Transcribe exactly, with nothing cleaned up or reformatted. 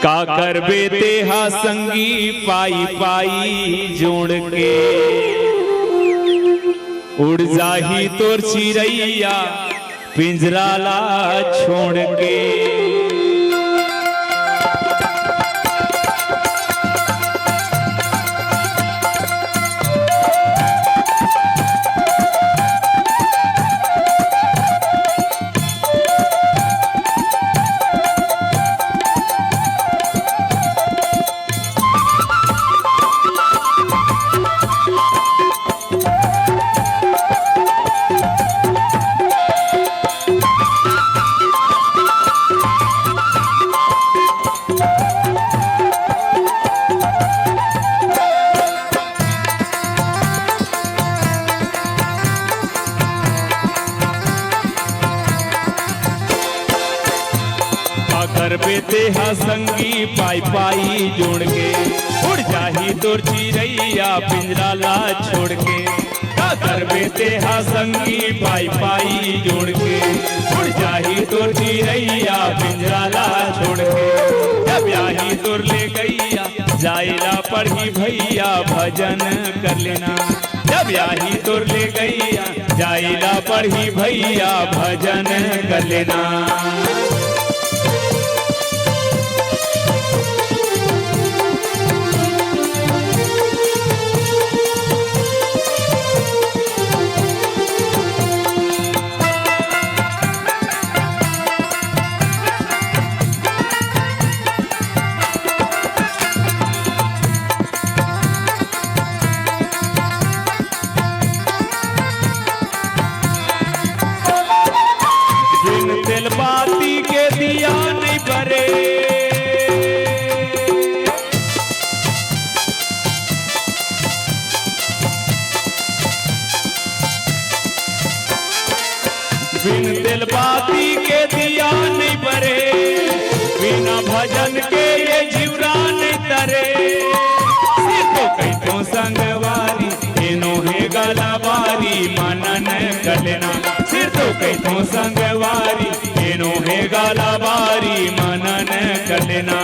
का करबे तेहा संगी पाई पाई जोड़ के, उड़ जाही तोर चिरैया पिंजरा ला छोड़ के। का करबे तेहा संगी पाई पाई जोड़ के, उड़ जाही तोर चिरैया पिंजरा ला छोड़ के। का करबे तेहा संगी पाई पाई जोड़ के, उड़ जाही तोर चिरैया पिंजरा ला छोड़ के। जब आही तोर ले गैया, जाए ला पड़ही भैया भजन कर लेना। जब आही तोर ले गैया, जाए ला पड़ही भैया भजन कर लेना। बिन तेल बाती के दिया नहीं बरे। बिन तेल बाती के दिया नहीं बरे, बिना भजन के ये जीवरा नहीं तरे। सिर तो कहिथों संगवारी, एनो हे गलाबारी मनन कर लेना। सिर तो कहिथों संगवारी, एनो हे गलाबारी मनन कर लेना।